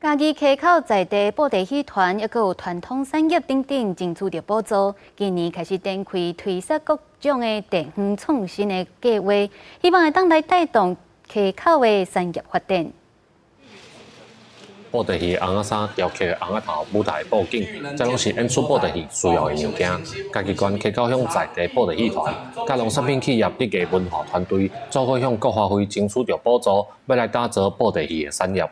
嘉義溪口在地布袋戲團，抑閣有傳統產業等等，爭取著補助。今年開始展開推捒各種的地方創新的計劃，希望會當來帶動溪口的產業發展。布袋戲尪仔衫、雕刻尪仔頭、舞台布景，這攏是演出布袋戲需要的物件。嘉義縣溪口鄉在地布袋戲團，佮農產品企業得藝文化團隊，做伙向國發會爭取著補助，欲來打造布袋戲的產業。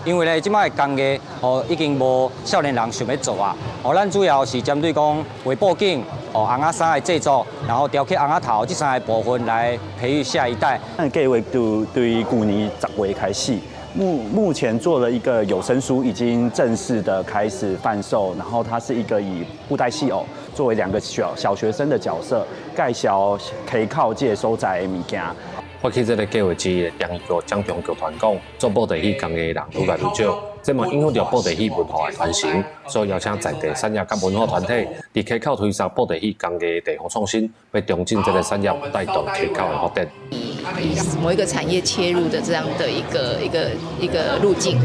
因為咧，這擺的工藝哦，已經無少年人想欲做啊。哦，咱主要是針對講畫布景、哦尪仔衫的製作，然後雕刻尪仔頭這三個部分來培育下一代。咱計劃就對舊年10月開始，目前做了一個有聲書，已經正式的開始販售。然後它是一個以布袋戲偶作為兩個小小學生的角色，介紹溪口這個所在的物件。發起這个計劃之一的中藝局掌中劇團講，做布袋戲工藝的人愈來愈少，這嘛影響著布袋戲文化的傳承，所以邀請在地產業佮文化團體，佇溪口推捒布袋戲工藝地方創新，欲重振這个產業，帶動溪口的發展。以某一個產業切入的這樣的一個路徑，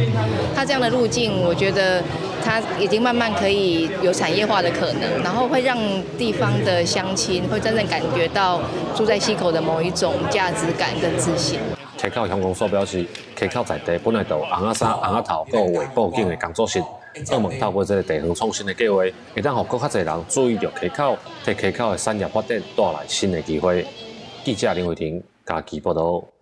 它這樣的路徑，我覺得它已經慢慢可以有產業化的可能，然後會讓地方的鄉親會真正感覺到住在溪口的某一種價值感跟自信。溪口鄉公所表示，溪口在地本來就有尪仔衫、尪仔頭、閣有畫布景的工作室，希望透過這个地方創新的計劃，會當予閣較濟人注意著溪口，替溪口的產業發展帶來新的機會。記者林慧婷嘉義報導。